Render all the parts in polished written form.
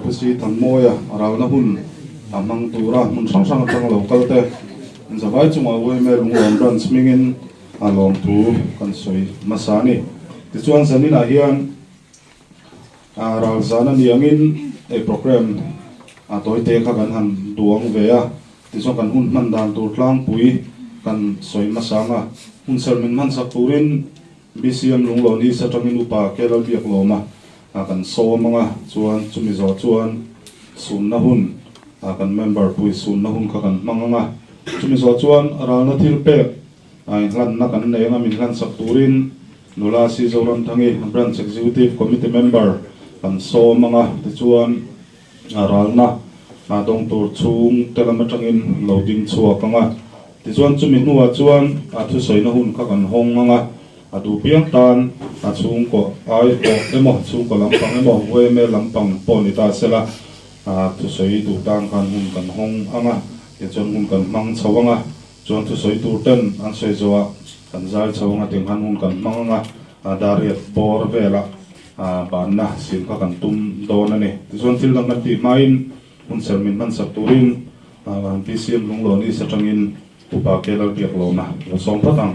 Pu Si Thanmawia ralna hun a hmang tura hmun hrang hrang atanga lo kal te zavai chungah yma Lunglawn Branch hmingin a lawmthu kan sawi hmasa a ni. Tichuan zaninah hian ral zan a ni angin ei programme a tawite kha kan han duang ve a, tichuan kan hun hman dan tur tlangpui kan sawi hmasa ang a, hun serh min hmansak turin BCM Lunglawn East atangin Upa Kelal Biaklawma kan sawm ang a, chuan chumi zawh chuan sunna hun kan member pui sunna hun kha kan hmang ang a, chumi zawh chuan ralna thil pek inhlanna kan nei ang a, min hlansak turin Nula Si Zoramthangi Branch Executive Committee member kan sawm ang a, tichuan ralna dawng tur chhung te lam atangin lo ding chhuak ang a. Tichuan chumi hnuah chuan a thusawina hun kha kan hawng ang a, a duh piang tan a chhungkaw ai pawh emaw, chhungkaw lampang emaw, yma lampang pawh ni ta sela, a thusawi duh tan khan hun kan hawng ang a, tichuan hun kan hmang chho ang a, chuan thusawi tur ten an sawi zawhah kan zai chho ang a, tiang khan hun kan hmang ang a, dariat bawr velah banna sim kha kan tum dawn a ni. Tichuan thil dang kan tih hmain hun ser min hmansak turin PCM Lunglawn East atangin Upa Ke Lalbiaklawma lo sawm phawt ang.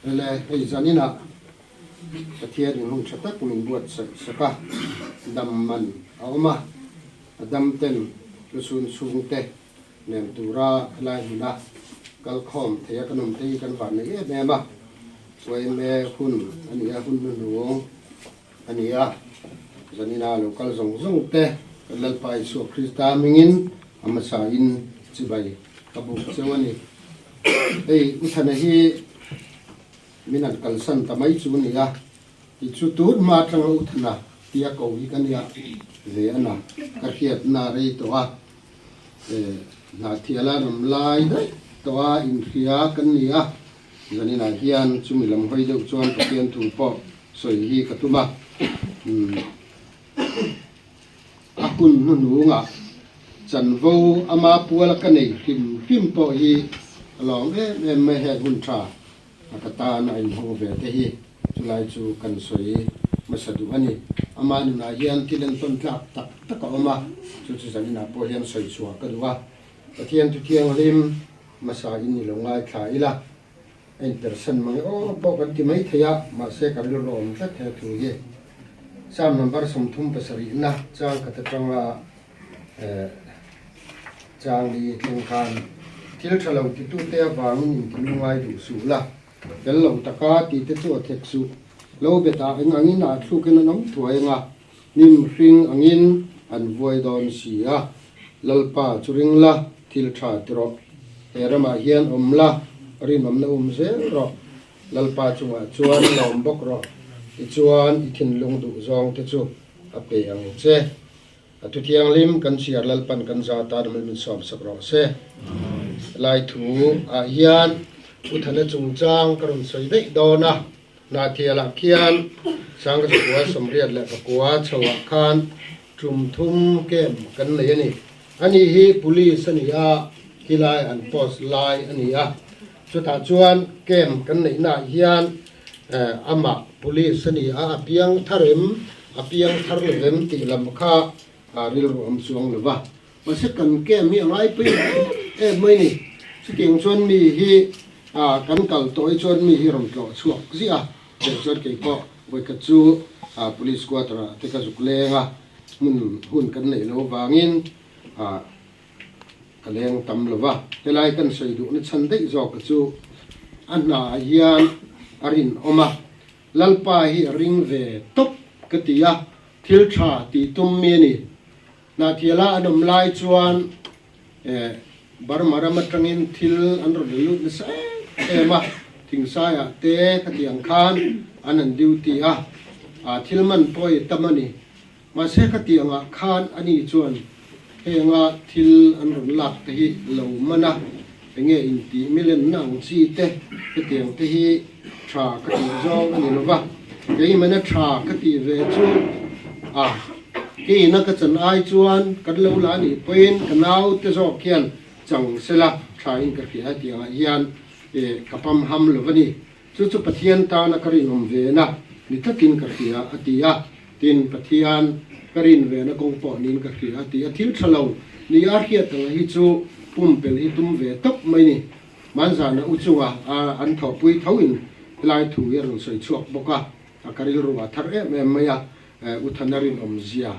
Ele hei zaninah Pathian in hun tha tak min buatsaih sak a, dam man a awm a, a dam ten lusun chhungte nen tura helai hmuna kal khawm thei a kan awm te hi kan van nei em em a, yma hun a ni a, hun hnuhnung a ni a, zanina lo kal zawng zawng te kan Lalpa Isua Krista hmingin a hmasa in chibai ka buk cheu a ni. Hei U Thana hi. Min an kalsan ta mai chu nia, ti chu tun hma atanga u thana tia ko hi ka nia ve a na, ka hriatna rei tawh a, hna thiala ram lai daih tawh a inhria kan ni a, zaninah hian chumi lam hawi deuh chuan Pathian thu pawh sawi hi ka tum a, a hun hnuhnungah chanvo ama puala ka nei hrim hrim pawh hi ka lawm em em mai heng hun tha. A ka tan a inhawng ve te hi chulai chu kan sawi hmasa duh a ni. Ama nunah hian thil entawn tlak tak tak a awm a, chu chu zaninah pawh hian sawi chhuah ka duh a. Pathian thu thianghlim hmasa in ni lo ngaithla ila, a inpersan mang e aw pawh kan ti mai thei a, mahse ka rilru awm tlat he thu hi. Psalm number 37 na chang khat atanga Chang li thleng khan thil tha lo titute avangin inti lungai duh suh la, tel lo taka tite chu a thek suh. Lo betah eng angin ah thlukin an awm thuai anga, hnim hring angin an vuai dawn si a. Lalpa chu ring la, thil tha ti rawh. He ramah hian awm la, rinawmna um zel rawh. Lalpa chungah chuan lawm bawk rawh, tichuan i thinlung duh zawngte chu a pe ang che. A thu thianghlim kan chhiar Lalpan kan za tan mal min sawm sak rawh se. Lai thu ah hian U Thana chungchang ka rawn sawi daih dawn a, Hnahthialah khian Sangha Zakua Sawmriat leh Pakua chho ah khan tum thum camp kan nei a ni. Ani hi police a ni a, khilai an post lai a ni a. Chutah chuan camp kan neihna ah hian Amah police a ni a, a piang thar em, a piang thar lo em tih lam kha rilru awm chuang lo va. Mahse kan camp hi a ngaipui em em mai ni. Chutiang chuan mi hi kan kal tawh hi chuan mi hi rawn tlawh chhuak ziah a, chutiang chuan kei pawh vawikhat chu police quarter ah te ka zuk leng a, hmun hun kan neih loh avangin ka leng tam lo va, helai kan sawi duhna chhan daih zawk ka chu a hnaah hian a rinawm a, Lalpa hi a ring ve tawp ka ti a, thil tha tih tum mi a ni. Hnahthiala an awm lai chuan Burma ram atangin thil an rawn la lut nasa em em a, Thingsaiah te ka tih ang khan an han duty a, thil man pawh i tam a ni. Mahse ka tih angah khan ani chuan henga thil an rawn lak te hi lo man a, enge intih milenna ang chi te hetiang te hi tha ka tih zawng a ni lova, keimahna tha ka tih ve chu a. Keina ka chan ai chuan kan lo la anih pawhin ka naute zawk hian chang sela thain ka hria tih angah hian ka pam ham lo a ni. Chu chu Pathian tana ka rinawm vena ni tlatin ka hria a ti a. Tin, Pathian ka rin vena kawng pawh niin ka hria a ti a. Thil tha lo ni a hriat anga hi chu pumpelh hi tum ve tawp mai ni. Manzana u chunga an thawhpui thoin helai thu hi a rawn sawi chhuak bawk a. A ka rilru a thar em em mai a, U Thana rinawmzia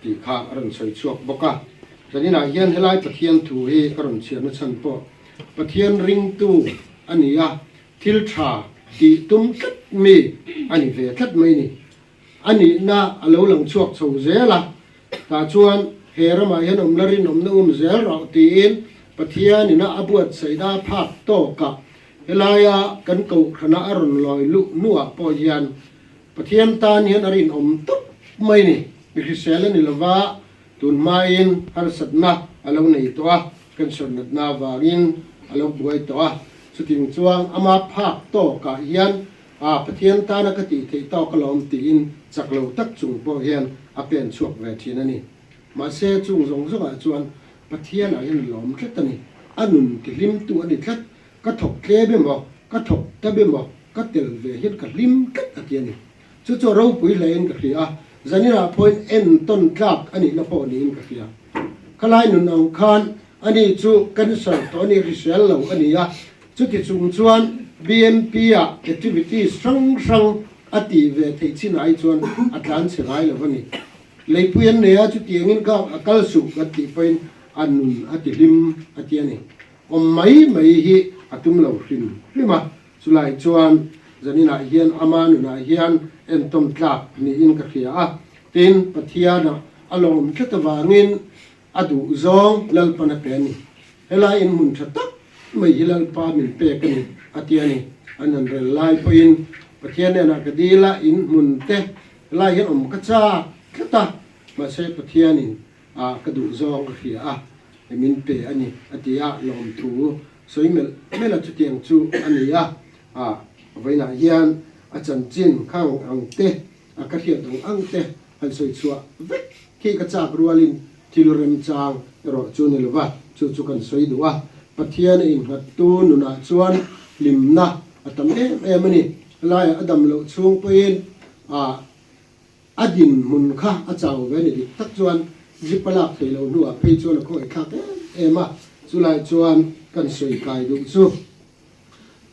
tih kha a rawn sawi chhuak bawk a. Zaninah hian helai Pathian thu hi ka rawn chhiarna chhan pawh Pathian ringtu a ni a, thil tha tih tum tlat mi a ni ve tlat mai ni. A nihna a lo lang chhuak chho zel a, tah chuan he ramah hian awmna rinawmna um zel rawh tiin Pathianina a buatsaihna a phak tawkah Helaia kan kohhrana a rawn lawi luh hnuah pawh hian Pathian tan hian a rinawm tawp mai ni. Mi hrisel a ni lova, tun hmain harsatna a lo nei tawh a, cancer natna avangin a lo buai tawh a. Chuting chuang ama phak tawkah hian a Pathian tana ka tih theih tawk alawm tiin chak lo tak chung pawh hian a pen chhuak ve thin a ni. Mahse chung zawng zawngah chuan Pathianah hian a lawm tlat a ni. A nun tihlimtu a ni tlat. Ka thawk tlem emaw, ka thawk tam emaw, ka tel ve hian ka hlim tlat a ti a ni. Chu chu ropui hlein ka hria a, zaninah pawhin entawn tlak a nihna pawh niin ka hria. Khalai nun ang khan ani chu cancer tawh a ni, hrisel lo a ni a, chuti chung chuan BMP-ah activities hrang hrang a tih ve theih chin ai chuan a tlan chhe ngai lo a ni. Leipui an nei a, chutiangin ka a kal suh kan tih pawhin a nun a ti hlim a ti a ni. Awm mai mai hi a tum lo hrim hrim a, chulai chuan zaninah hian ama nunah hian entawn tlak niin ka hria a, tin Pathiana a lawm tlat avangin a duh zawng Lalpan a pe a ni. Helai in hmun tha tak mai hi Lalpa min pek a ni a ti a ni. An han rel lai pawhin Pathian hnenah ka dil a, in hmun te helai hian awm ka chak tlat a, mahse Pathianin a ka duh zawng ka hria a, min pe a ni a ti a, lawmthu sawi melh melh a chutiang chu a ni a, a vawiinah hian a chanchin khang ang te, a ka hriat ang ang te han sawi chhuah vek khi ka chak rualin thil remchang erawh chu ni lova, chu chu kan sawi duh a, Pathian a innghattu nunah chuan hlimna a tam em em a ni, helaiah a dam loh chhung pawhin a. A dinhmun kha a chau ve ni dik tak chuan zip a lak theih loh hnuah phei chuan a khawngaih thlak em em a, chulai chuan kan sawi kai duh chu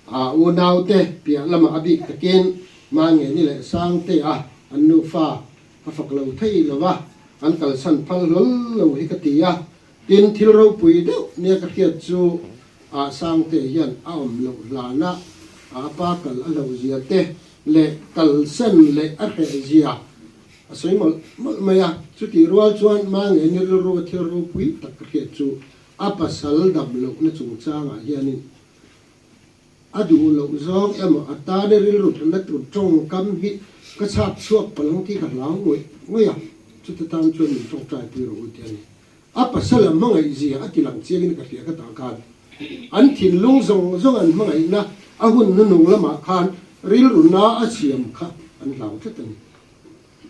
a unaute piah lamah a bik takin Mangeni leh Sangtea an nufa ka fak lo thei lo va, an kalsan phal hlawl lo hi ka ti a, tin thil ropui deuh nia ka hriat chu a Sangtea hian a awm loh hlana a pa kal a hlauhzia te leh kalsan leh a hrehzia a sawi mawlh mawlh mai a. Chutih rual chuan Mange ni rilru a thil ropui tak ka hriat chu a pasal dam lohna chungchangah hianin a duh loh zawng emaw a tana rilru thatna tur tawngkam hi ka chhak chhuak palh ang tih ka hlau ngawih ngawih a, chuta tan chuan min tawngtai pui rawh u ti a ni. A pasal a hmangaihzia a ti lang chiangin ka hria ka tah khan an thinlung zawng zawng an hmangaihna a hun hnunung lamah khan rilru na a siam kha an hlau tlat a ni.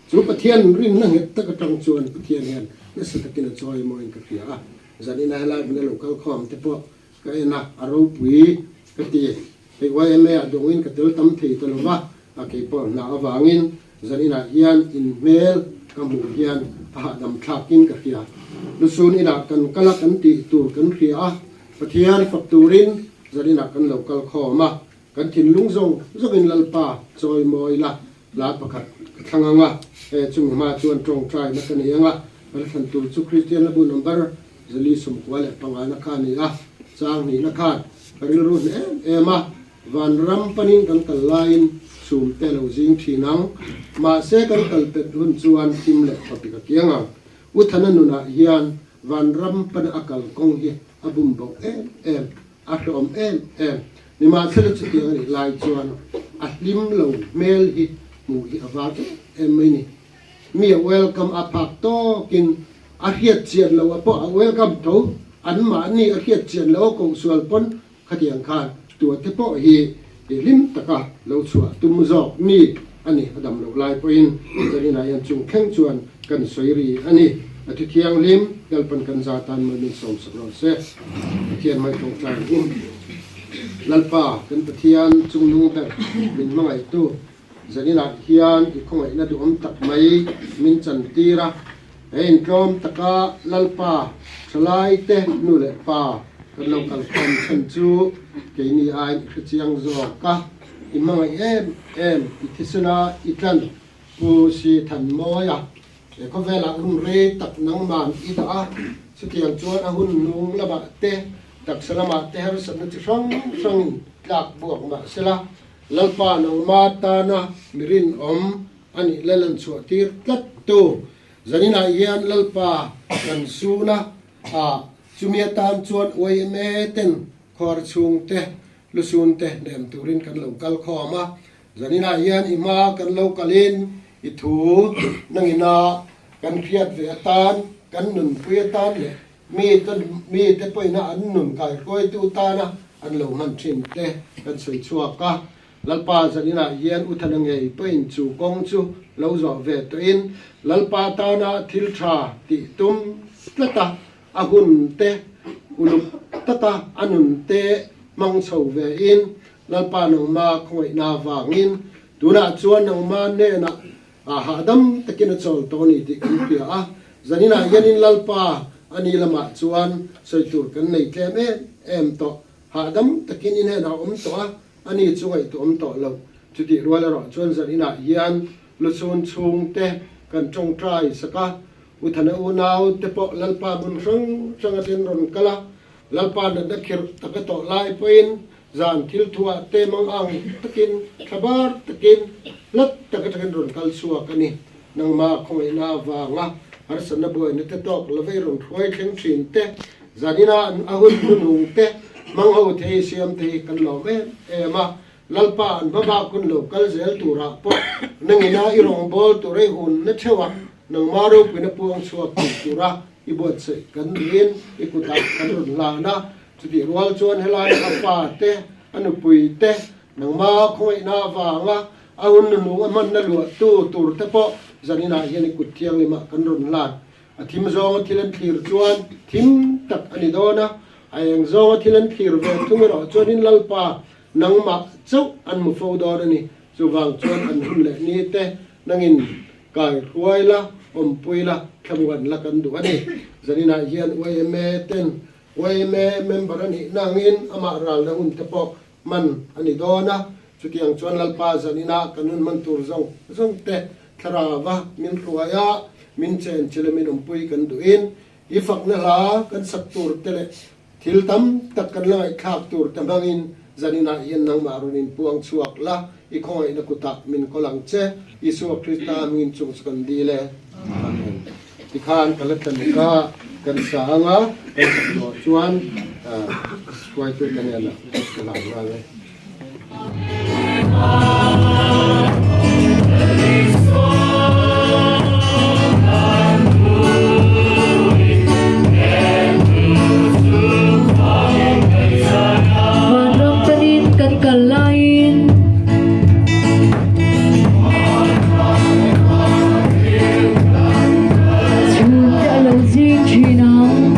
Chu Pathian rinna nghet tak atang chuan Pathian hian nasa takin a chawi mawiin ka hria a, zanina helai hmuna lo kal khawm te pawh ka en a, a ropui ka ti. Hei YMA ah dawngin ka tel tam thei ta lova, a kei pawh hna avangin zaninah hian in hmel ka hmuh hian a hahdam thlakin ka hria. Lusun inah kan kal a, kan tih tur kan hria a, Pathian fak turin zaninah kan lo kal khawm a, kan thinlung zawng zawngin Lalpa chawi mawi la, hla pakhat ka thlang ang a, he chumi hma chuan tawngtaina ka nei ang a, kan thlan tur chu Kristian Labu number Zali 95 na kha a ni a, chang hnihna khan ka rilru hne em em a, vanram panin kan kal laiin chhum te lo zing thin ang, mahse kan kal pet hun chuan thim leh khawpik a kiang ang. U Thana nunah hian vanram pana a kal kawng hi a bum boh em em, a hrehawm em em. Nimahsela chutiang a nih lai chuan a hlim lo hmel hi hmuh hi a var em em mai ni. Mi a welcome a phak tawkin a hriat chian loh a pawh a welcome tho, an mahni a hriat chian loh a kohsual pawn khatiang khan tua te pawh hi i hlim taka lo chhuah tum zawk mi. a ni. A dam loh lai pawhin zaninah hian chung thleng chuan kan sawi ri a ni. A thi thianghlim Lalpan kan za tan mawi min sawmsak rawh se. Pathian mai tawngtai in Lalpa kan Pathian chungnung ber min hmangaihtu zaninah hian i khawngaihna duhawm tak mai min chantir a. He intlawm taka Lalpa thalaite nu leh pa kan lo kalkhawm chhan chu keini aiin i hrechiang zawk a, i hmangaih em em i thisena i tlan Pu Si Thanmawia he khawvelah hun rei tak nangman i dah a, chutiang chuan a hun nung lamah te taksa lamah te harsatna chi hrang hrangin tlak buak mah sela Lalpa nangma tana mi rinawm A nih Lalan chhuah tir tlat tu. Zaninah hian Lalpa kan sun a, ah chumi atan chuan yma ten khuar chhung te, lusun te hnem turin kan lo kal khawm a. Zaninah hian i hma kan lo kalin i thu nangina kan hriat ve atan, kan nunpui atan leh mi te mi te pawhina an nun kaihruaitu tana an lo hman thin te kan sawi chhuak a. Lalpa zaninah hian Uthana ngei pawhin chu kawng chu lo zawh ve tawhin Lalpa tana thil tha tih tum tlata a hun te uluk taka a nun te hmang chho vein Lalpa nangma khawngaihna vangin tunah chuan nangma hnenah a hahdam takin a chawl tawh a ni tih kan hria a. Zaninah hianin Lalpa a ni lamah chuan sawi tur kan nei tlem em em tawh. Hahdam takin i hnenah a awm tawh a. A ni chu ngaihtuah awm tawh lo. Chutih rual erawh chuan zan inah hian luchhun chhungte kan tawngtai sak a, U Thana unau te pawh Lalpa hmun hrang hrang aṭin rawn kal a, Lalpa natna khirh taka tawh lai pawhin zan thil thuah te mang ang takin thlabar takin hlat tak aṭangin rawn kal chhuak a ni. Nangmah khawngaihna avanga harsatna buaina te tawk lo vei rawn hruai thleng ṭhin te, zan inah an a hun hnunung te hmang ho thei siam te hi kan lawm em em a. Lalpa an hma bak hun lo kal zel turah pawh nangina i rawngbâwl tur ei hun na theuh a, nangmah ropuina puang chhuak thei tura i buatsaih kan duhin i kutah kan rawn hlan a. Chutih rual chuan helai a fa te, a nupui te, nangmah khawngaihna avanga A hun nunung a hmanna luahtu tur te pawh zaninah hian i kut thianghlimah kan rawn hlan. A thim zawnga thil an thlir chuan thim tak a ni dawn a, a eng zawnga thil an thlir ve thung erawh chuanin Lalpa nangmah chauh an hmu fo dawn a ni. Chuvang chuan an hun leh ni te nangin kai hruai la, awmpui la, thlamuan la kan duh a ni. Zaninah hian yma ten yma member a nih nangin amah ralna hun te pawh hman a ni dawn a, chutiang chuan Lalpa zaninah kan hun hman tur zawng zawng te thlarava min hruai a, min chen chil a min awmpui kan duhin i fakna hla kan sak tur te leh thil tam tak kan la ngaihthlak tur te hmangin zaninah hian nangmah rawn inpuang chhuak la, i khawngaihna kutah min kawl ang che, Isua Krista hmingin chung chu kan dil e. Amen. Tikhan ka la thlen kha kan sa ang a, kan sak zawh chuan hruaitu te hnenah ka hlan nghal e. Vanram tanin kan kal laiin. Chhungte a lo zing thin ang.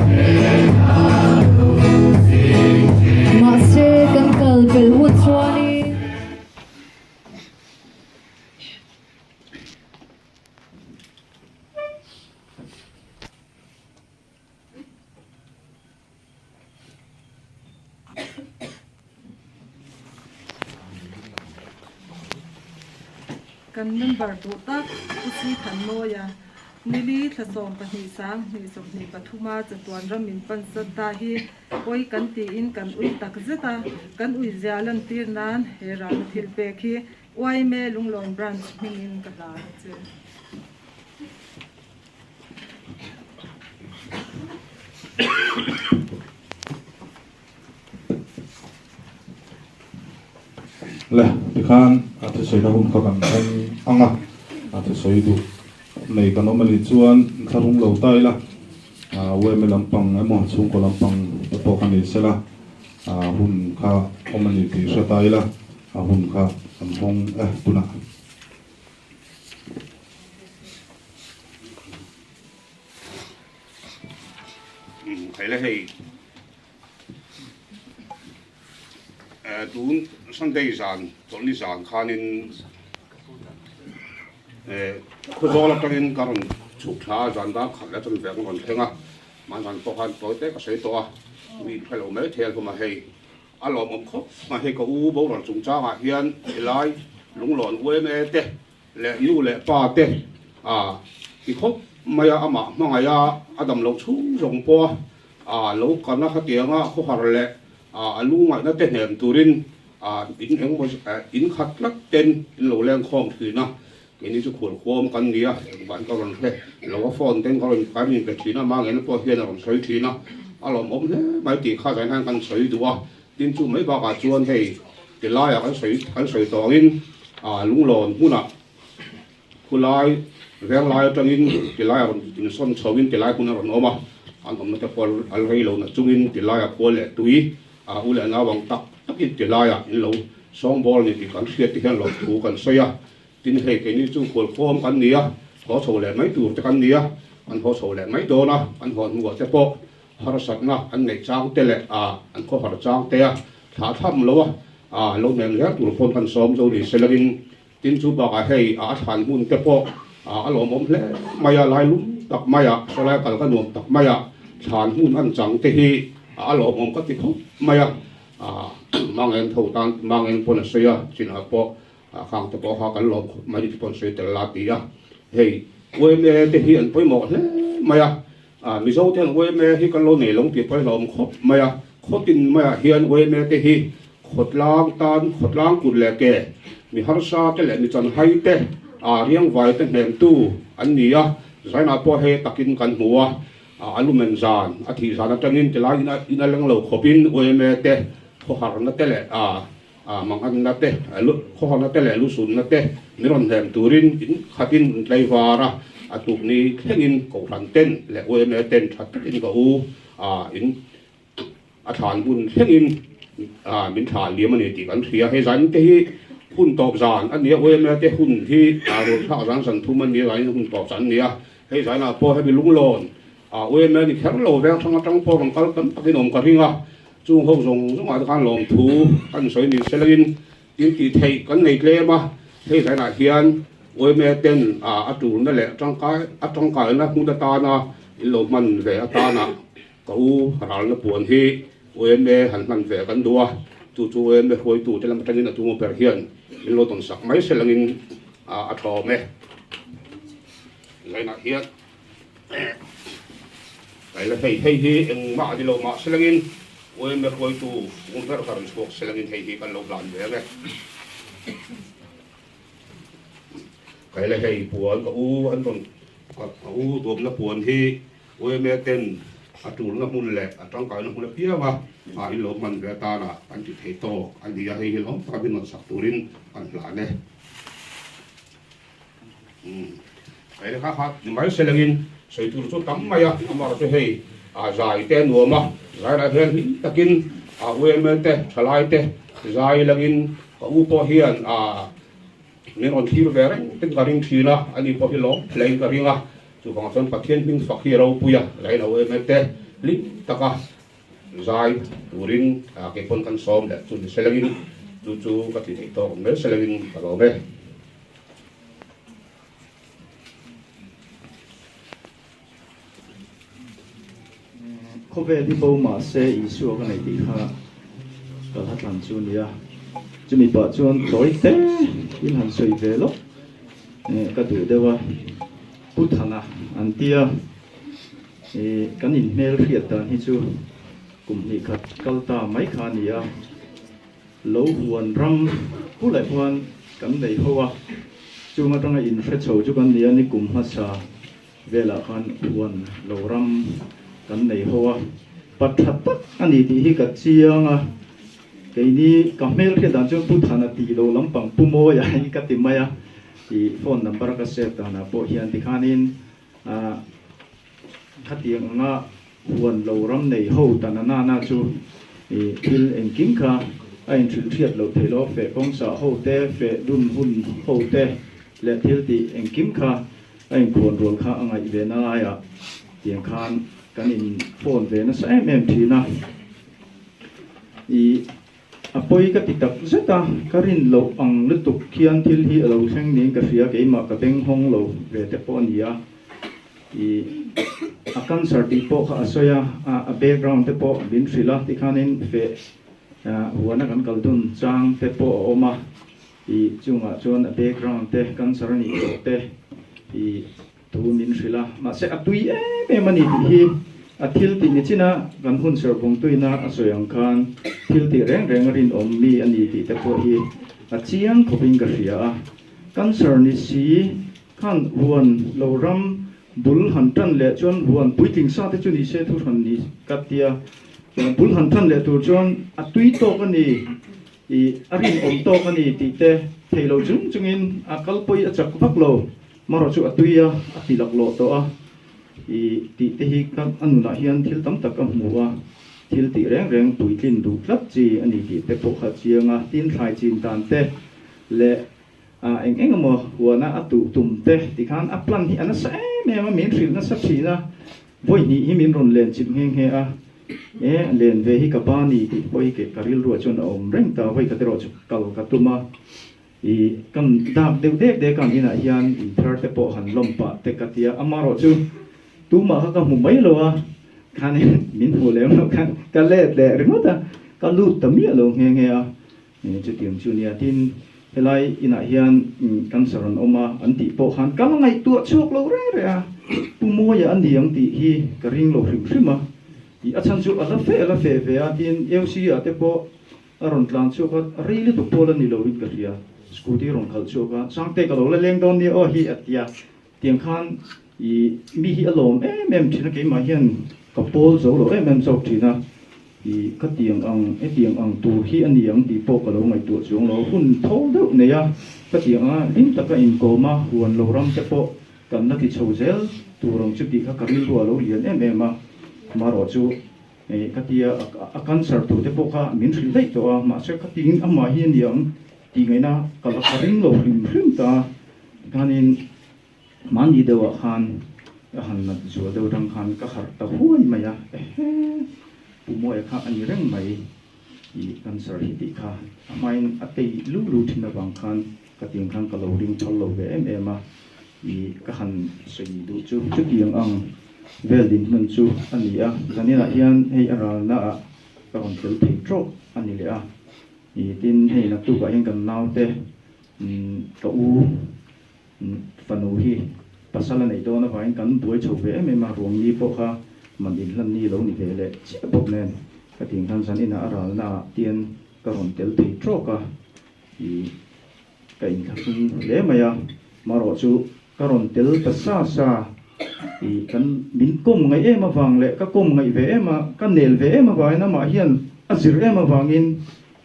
Mahse kan kal pel hun chuanin. Kan member duh tak Pu Si Thanmawia, Nili thla 12 sang 23 a chatuan ram min pan sat ta hi pawi kan tiin kan ui tak zet a, kan ui zia lantir nan he ralna thil pek hi yma Lunglawn Branch hmingin ka hlan a che. Le, tikhan a thusawi na hun kha kan thleng ang a, a thusawi duh nei kan awm a nih chuan thlarung lo ta ila, yma lampang emaw chhungkaw lampang te pawh kha ni sela, hun kha awm a ni tih hre ta ila, a hun kha kan hawng e tunah. Kaila hei tun Sunday zan chawlhni zan khanin Khawzawl atangin ka rawn chhuk thla a, zan dar khat leh chuan vek a rawn thleng a, mahzan pawh khan tawi te ka sawi tawh a, mi hre lo mai thei a hlawm a hei. A lawmawm khawp mai hei ka u boral chungchangah hian helai lunglawn yma te leh nu leh pa te a ti khawp mai a, amah hmangaih a, a dam loh chhung zawng pawh a lo kan a khatianga khawhar leh a lungngaihna te hnem turin in engemaw in khat tlat ten in lo leng khawm thin a, Keini chu khual khuam kan ni a, engvah ka rawn hre lo a, phone ten ka rawn kan inpe thin a, Mangena pawh hian a rawn sawi thin a, a lawmawm hle mai tih kha zan hian kan sawi duh a, tin chu mai bakah chuan hei ti laiah kan sawi kan sawi tawh angin ah lunglawn hmunah khulai venglai atangin ti laiah rawn insawn chho in ti lai hmun a rawn awm a, an awmna te pawh a rei lo na chungin ti laiah khua leh tui ah u leh nau ang tak takin ti laiah in lo sawngbawl a ni tih kan hriat te hian lawmthu kan sawi a. Tin, hei keini chu khualkhawm kan ni a, haw chho leh mai tur te kan ni a, an haw chho leh mai dawn a, an haw hnuah te pawh harsatna an neih chang te leh an khawhar chang te a thlah tham lo a, a lo hnem zel tur pawn kan sawm zo ni se langin tin chu bakah hei a thlan hmun te pawh a lawmawm hle mai a, lai lum tak mai a, sawlai kal ka nuam tak mai a, thlan hmun an chang te hi a lawmawm ka ti khawp mai a, Mangen tho tan Mangen pawn a sawi a, chinah pawh A khang te pawh kha kan lawm khawp mai ti pawn sawi tel la ti a, hei yma te hi an pawimawh hle mai a, Mizo te hian yma hi kan lo nei lo tih pawh hi hlauhawm khawp mai a, khawtin maiah hian yma te hi khawtlang tan khawtlang kut leh ke mi harsa te leh mi chanhai te riangvai te hnemtu an ni a, zainah pawh hei takin kan hmu a, a lumen zan a thih zan atangin tilai in a leng lo khawpin yma te khawharna te leh Manganna te, khawhawna te leh lusunna te min rawn hnem turin in khatin in tlaivar a, a tukni thlengin Kohhran ten leh yma ten tha takin ka u in a thlan hun thlengin min thla liam a ni tih kan hria. Hei zan te hi hun tawp zan a ni a, yma te hun hi rualthlak zan zan thum a ni a, zanin hun tawp zan a ni a, hei zanah pawh hemi lunglawn yma ni kher lo veng hrang atang pawh rawn kal tam takin awm ka ring a. Chung ho zawng zawngah te khan lawmthu kan sawi ni se langin tin tih theih kan nei tlem a, hei zainah hian yma ten a tulna leh tangkai a tangkaina hmun atana in lo hman ve atana ka u ralna puan hi yma han hman ve kan duh a, chu chu yma hruaitu te lam atangin a tunga ber hian in lo tawn sak mai se langin a tha awm e. Zainah hian. Kaila hei hei hi engmah a ni lo mah selangin yma hruaitu ngun ber kha rawn chhuak selangin hei hi kan lo hlan ve ang e. Kaila hei puan ka u an rawn ka u duamna puan hi yma ten a tulna hmun leh a tangkaina hmun apianga a in lo hman ve atana kan ti thei tawk a ni a, hei hi lawm taka min rawn sak turin kan hlan e. Hei kha kha ni mai se lengin sawi tur chu tam mai a, amaherawhchu chu hei a zai te a nuam a, zai lah hian hlim takin a UML te thalai te zai langin ka u pawh hian a min rawn thlir ve reng ten ka ring thin a, ani pawh hi lawm hlein ka ring a, chuvang chuan Pathian hming fak hi a ropui a, lain a UML te hlim taka zai turin kei pawn kan sawm leh chu ni se lengin chu chu ka ti theih tawk mai se lengin ka lawm e. Khawvel hi bo mah se Isua ka nei tih kha ka hla thlan chu a ni a, chumi pah chuan tawi te in han sawi ve lawk ka duh deuh a, Pu Thana an tia kan inhmel hriat dan hi chu kum hnih khat kal ta mai kha a ni a. Lo huan ram pu leh huan kan nei ho a, chung atanga in hre chho chu kan ni a, nikum hmasa velah khan huan lo ram kan nei ho a, pa tha tak a ni tih hi ka chiang a, keini ka hmel hriat dan chuan Pu Thana tih lo lampang Pu Mawia hi ka ti mai a, tih phone number ka save danah pawh hian tikhanin ah khatiang anga Huan lo ram nei ho tan a nana chu i thil engkim kha a inhrilh hriat loh theih lo, feh kawngsa ho te, feh dun hun ho te leh thil tih engkim kha a inkhuan rual kha a ngaih ve na laiah tiang khan kan in phone ve nasa em em thin a. I a pawi ka ti tak zet a, ka rin loh ang lutuk khian thil hi a lo thleng niin ka hria, keimah ka beng hawng lo ve te pawh a ni a. I a cancer tih pawh kha a sawi a, a background te pawh min hrilh a, tikhanin feh huana kan kal dun chang te pawh a awm a. I chungah chuan a background te cancer a nih tawh te i thu min hrilh a, mahse a tui em em a ni tih hi a thil tih ni chin a, kan hun serhbawng tuina a sawi ang khan thil tih reng reng a rinawm mi a ni tih te pawh hi a chiang khawpin ka hria a. Cancer ni si khan huan lo ram bul han tan leh chuan huan puitling sa te chu ni se thu hran ni ka tia, chuan bul han tan leh tur chuan a tui tawk a ni. I a rinawm tawk a ni tih te thei lo chung chungin a kalpawi a chak vak lo. Marawh chu a tui a, a ti laklawh tawh a. I tih te hi ka a nunah hian thil tam tak a hmu a, thil tih reng reng puitlin duh tlat chi a ni tih te pawh kha a chiang a. Tin thlai chin dan te leh eng eng emaw huana a tuh tum te ti khan a plan hi a nasa em em a, min hrilh nasa thin a. Vawi hnih hi min rawn len chilh nghe nghe a, e len ve hi ka pa ni tih pawh hi ka rilruah chuan a awm reng ta, vawi khat erawh chu kal ka tum a, i kan dak deuh dek dek a an inah hian in thar te pawh han lawm pah te ka tia, amarawh chu tumah kha ka hmu mai lo a, khanin min hmuh lem loh khan ka let leh ringawt a, ka lut ta miah lo nghe nghe a. Chutiang chu nia tin helai inah hian cancer an awm a an tih pawh khan ka la ngaihtuah chhuak lo reng reng a, Pu Mawia a ni ang tih hi ka ring lo hrim hrim a, tih a chhan chu a la fe a la fe ve a tin AOC ah te pawh a rawn tlan chhuak a, rei lutuk pawh la ni lo in ka hria, scooty rawn khalh chhuak a, Sangte ka lo la leng dawn nia aw hi a ti a, tiang khan i mi hi a lawm em em thin a keimah hian ka pawl zo lo em em zawk thin a. I ka tiang ang, hetiang ang tur hi a ni ang tih pawh ka lo ngaihtuah chuang lo. Hun tho deuh nei a, ka tiang anga hlim taka inkawm a, huan lo ram te pawh kan la ti chho zel tur ang chu tih kha ka rilru a lo lian em em a. Marawh chu ka tia a cancer tur te pawh kha min hrilh daih tawh a, mahse ka tingin amah hi a ni ang tih ngaihna ka la ka ring lo hrim hrim ta. Tikhanin Mahni deuhah khan ka han nat zual deuh atang khan ka harh ta huai mai a, ehe Pu Mawia kha a ni reng mai i cancer hi tih kha a hmain a tei lu lu thin avang khan ka tiang khan ka lo ring phal lo ve em em a, i ka han sawi duh chu chutiang ang vel dinhmun chu a ni a, zaninah hian hei a ralna ah ka rawn tel thei trawk a ni leh a, i tin hei naktukah hian kan naute ka u. Fanu hi pasal a neih dawn avangin kan buai chho ve em em a, ruangni pawh kha man inhlan ni lo ni ve leh chiah bawk nen ka tih khan zan inah a ralna ah tian ka rawn tel thei trawk a, ih ka inthlahrung hle mai a, marawh chu ka rawn tel ta sa sa, ih kan min kawm ngaih em avang leh ka kawm ngaih ve em a, ka nel ve em avangin amah hian a zir em avangin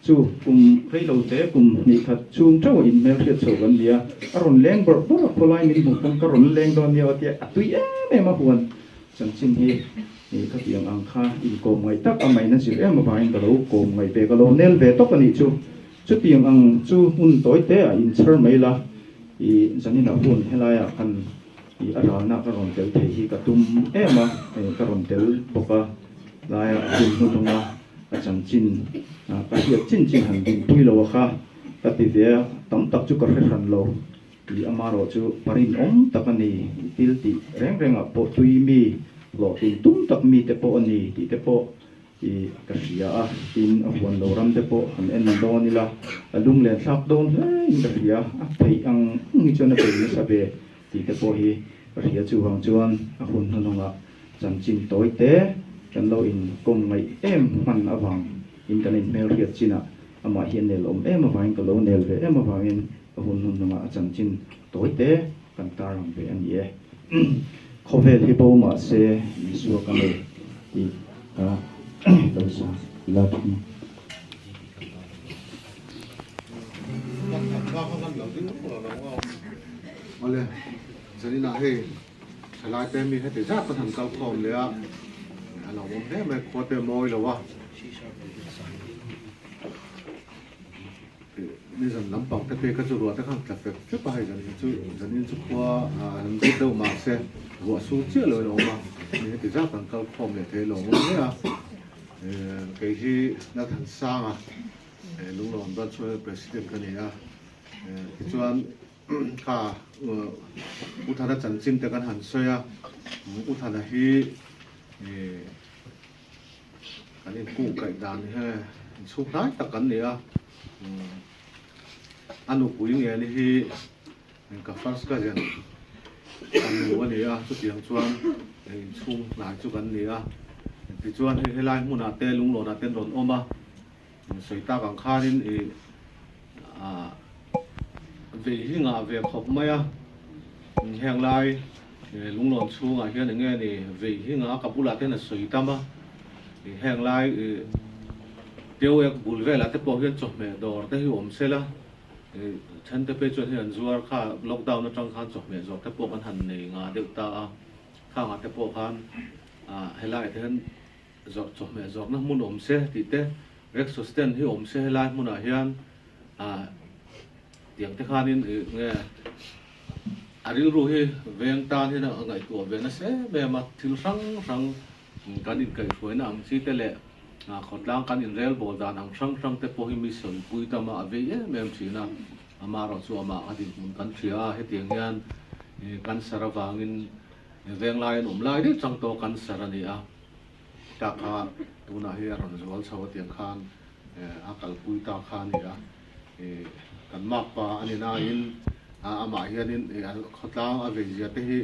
Chu kum rei lo te kum hnih khat chhung teuh a inhmel hriat chho kan ni a, a rawn leng bawrh bawrh a, khawlai min hmuh pawn ka rawn leng dawn nia aw tia a tui em em a huan chanchin hi khatiang ang kha inkawm ngaih tak a maina zir em avangin ka lo kawm ngaih ve ka lo nel ve tawp a nih chu. Chutiang ang chu hmun tawi te ah inchhar mai la i zaninah hun helaiah khan i a ralna ka rawn tel thei hi ka tum em a, ka rawn tel bawk a laiah hun hnuhnunga A chanchin ka hriat chin chin han dinpui lo a kha ka ti ve a, tam tak chu ka hre hran lo tih amarawh chu parinawm tak a ni, thil tih reng rengah pawh tui mi hlawhtlin tum tak mi te pawh a ni tih te pawh i ka hria a, tin a huan lo ram te pawh han en dawn ila a lunglen thlak dawn hle in ka hria, a theih ang ang hi chuan a bei nasa ve tih te pawh hi ka hria chuvang chuan a hun hnuhnawngah Chanchin tawi te kan lo inkawm ngaih em hman avang in kan inhmelhriat chinah amah hi a nel awm em avangin ka lo nel ve em avangin ka hun hun hnungah a chanchin tawi te kan tarlang ve a ni e. Khawvel hi bo mah se Isua ka nei tih ka lo sa ila thung. Awle, zaninah hei Thalai te mi heti zat kan han kal khawm leh a, a lo awm hle mai, khua te a mawi lo a, nizan lampang te phei kha chu ruah te khan tla fek fek a, hei zan chu zanin chu khua han dut deuh mahse ruah sur chiah lo in a awm a. Mi heti zat an kal khawm leh thei lo ngawt mai a, kei hi Lalthansanga Lunglawm Branch President ka ni a, tichuan kha U Thana chanchin te kan han sawi a, U Thana hi kan inkungkaih dan hi inchhung hnai tak kan ni a, a nupui nge ni hi Ka first cousin ka nu a ni a, chutiang chuan inchhung hnai chu kan ni a. Tichuan hei helai hmunah te lunglawnah te an rawn awm a, sawi tak ang khanin ih ah vei hi ngah ve khawp mai a. Heng lai lunglawn chhungah hian eng nge ni vei hi ngah ka bulah te hian a sawi tam a, heng lai ih teu ek bul velah te pawh hian chawhmeh dawr te hi awm sela. Thente phei chuan hei an zuar kha lockdown atang khan chawhmeh zawrh te pawh kan han nei ngah deuh ta a, khangah te pawh khan helaiah te hian zawrh chawhmeh zawrhna hmun awm se tih te, rickshaw stand hi awm se helai hmunah hian tiang te khanin nge a rilru hi veng tan hian a ngaihtuah ve nasa em em a, thil hrang hrang Kan inkaihhruaina ang chi te leh khawtlang kan inrelbawl dan ang hrang hrang te pawh hi mi sawipui tam a, a vei em em thin a. Amaherawh chu amah a dinhmun kan hria a, hetiang hian cancer avangin venglai an awm lai daih chang tawh cancer a ni a, ta kha tunah hi a rawn zual chho a tiang khan a kalpui ta kha a ni a. Kan makpa a ni nain amah hianin khawtlang a veizia te hi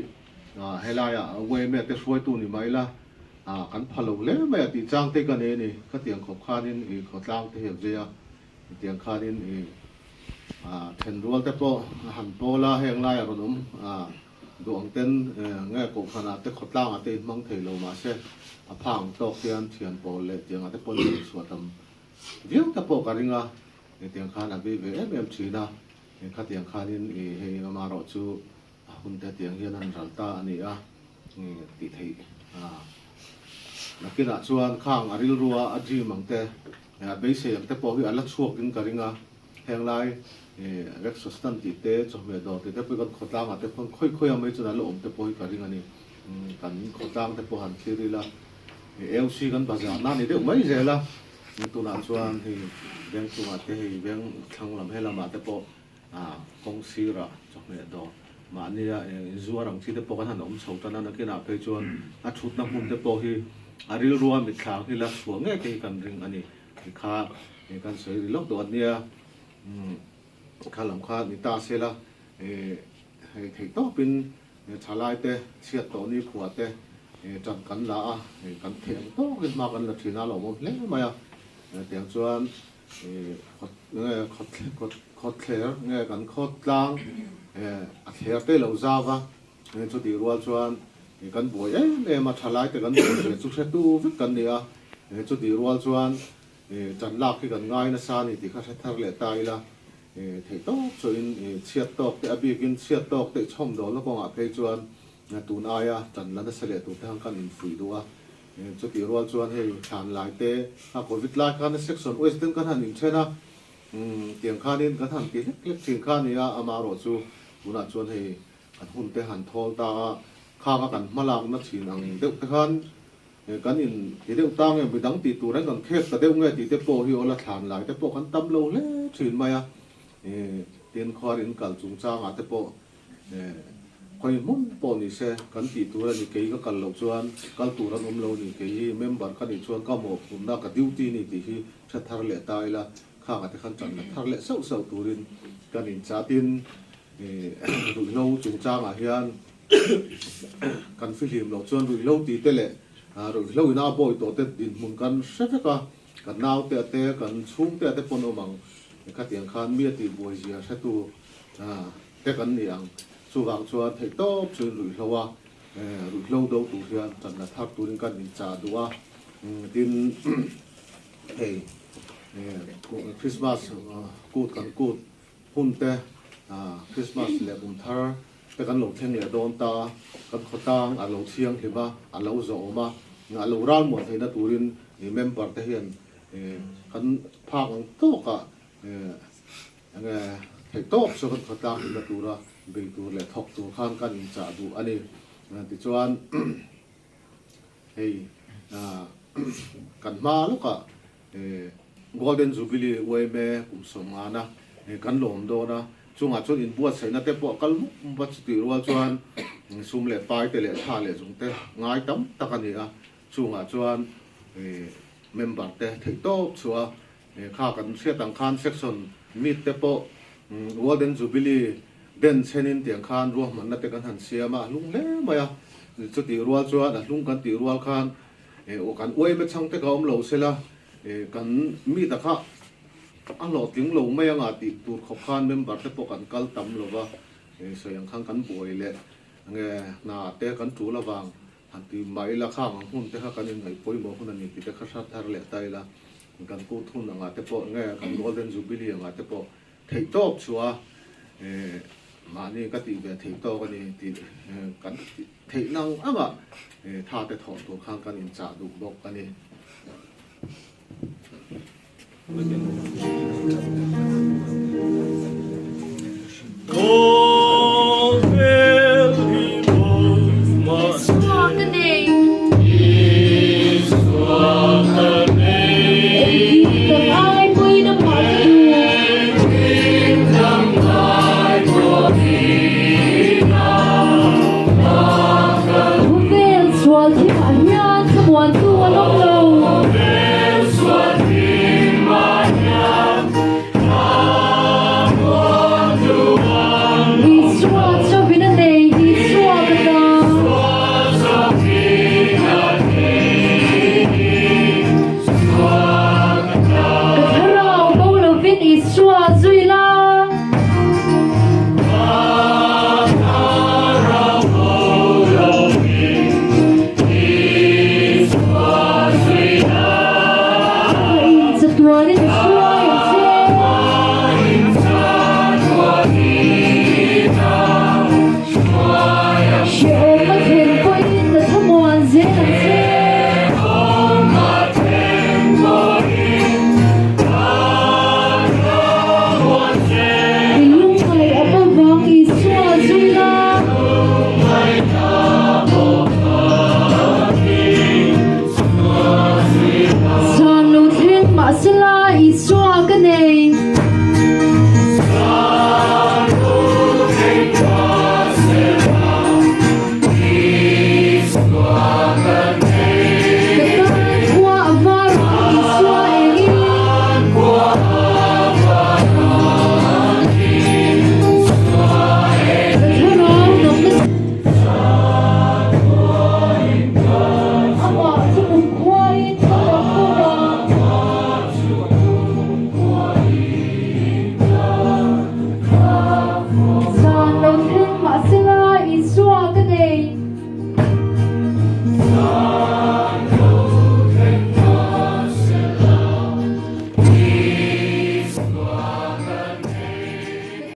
Helaiah YMA te hruaitu ni mai la, kan pha lo hle mai a tih chang te ka nei a ni. Khatiang khawp khanin i khawtlang te hi a vei a, hetiang khanin i thenrual te pawh a han pawl a, heng laiah rawn awm duh ang ten nge kohhranah te khawtlangah te inhmang thei lo mahse a pha ang tawk hian thian pawl leh tiangah te pawn in chhuah tam viau te pawh ka ring a, hetiang khan a vei ve em em thin a, khatiang khanin i hei amaherawh chu A hun te tiang hian an ral ta a ni a, tih theih a. Nakinah chuan khang a rilrua a dream ang te, a beisei ang te pawh hi a la chhuakin ka ring a. Heng lai rickshaw stand tih te, chawhmeh dawr tih te pawh hi kan khawtlangah te pawh khawi khawi a mai chuan a la awm te pawh hi ka ring a ni. Kan khawtlang te pawh han thlir ila, AOC kan bazar na ni deuh mai zel a. Tunah chuan hei veng chungah te hei veng thlang lam helamah te pawh A kawng sirah chawhmeh dawr mahnia inzuar ang chi te pawh kan han awm chho tan a, nakinah phei chuan a thutna hmun te pawh hi a rilrua mitthlang hi la chhuah ngei te hi kan ring a ni. Tikha kan sawi ri lawk duh a nia, kha lam kha ni ta se la, hei theih tawpin thalai te chhiat tawh ni khuah te tan kan la a, kan theih ang tawkin hma kan la thin a, a lawmawm hle mai a, tiang chuan Khawthler nge kan khawtlang a thler te lo zau va, chutih rual chuan kan buai em em a, thalai te kan buai ve chu hretu vek kan ni a, chutih rual chuan tan lak hi kan ngai nasa a ni tih kha hre thar leh ta ila, theih tawp chuahin chhiat tawk te a bikin chhiat tawk te chhawm dawlna kawngah phei chuan tun aia tan la nasa leh tur te khan kan infuih duh a. Chutih rual chuan hei thlan lai te a covid lai khan a section wise ten kan han inthen a, tiang khanin kan han ti hlek hlek thin kha a ni a, amaherawh chu tunah chuan hei kan hun te han thawl ta a, khang a kan hmalakna thin ang deuh te khan kan in ti deuh ta nge midang tih tur reng kan khek ta deuh nge tih te pawh hi awla thlan lai te pawh kan tam lo hle thin mai a, tin khuar in kal chungchangah te pawh Khawi hmun pawh ni se kan tih tur a ni, kei ka kal loh chuan kal tur an awm lo ni, kei hi member ka nih chuan ka mawhphurhna ka duty ni tih hi hre thar leh ta ila, khangah te khan tan la thar leh sauh sauh turin kan inchatin ruihhlo chungchangah hian kan fihlim loh chuan ruihhlo tih te leh ruihhlo ina a bawi tawh te dinhmun kan hre vek a, kan naute a te kan chhungte a te pawn awm ang khatiang khan mi a tihbuai zia hretu Te kan ni ang. Chuvang chuan theih tawp chuin ruihhlo a, ruihhlo do tur hian channa thar turin kan inchah duh a. Tin, hei Christmas kut kan kut hun te, Christmas leh kum thar te kan lo thleng leh dawn ta a, kan khawtlang a lo thianghlim a, a lo zawhawm a, a lo ralmuan theihna turin member te hian kan phak ang tawkah Enge theih tawp chu kan khawtlang hlimna tura bei tur leh thawk tur khan kan inchah duh a ni. Tichuan Hei kan hma lawkah Golden Jubilee yma kum sawmngana kan lawm dawn a, chungah chuan inbuatsaihna te pawh a kal mup mup a, chutih rual chuan sum leh pai te leh thla leh zung te ngai tam tak a ni a, chungah chuan member te theihtawp chhuah a, kha kan hriat ang khan section meet te pawh Golden Jubilee den chenin tiang khan ruahmanna te kan han siam a, a hlung hle mai a, chutih rual chuan a hlung kan tih rual khan Aw kan uaime chhang te ka awm lo sela kan mi ta kha a hlawhtling lo mai anga tih tur khawp khan member te pawh kan kal tam lo va, sawi ang khan kan buai leh nge hna te kan tul avang han ti mah ila khang ang hun te kha kan inngaih pawimawh hun a ni tih te kha hrat thar leh ta ila kan kut hun angah te pawh nge kan golden jubilee angah te pawh Theih tawk chu a mahni ka tih ve theih tawk a ni tih kan theih nang anga tha te thawh tur khan kan inchah duh bawk a ni.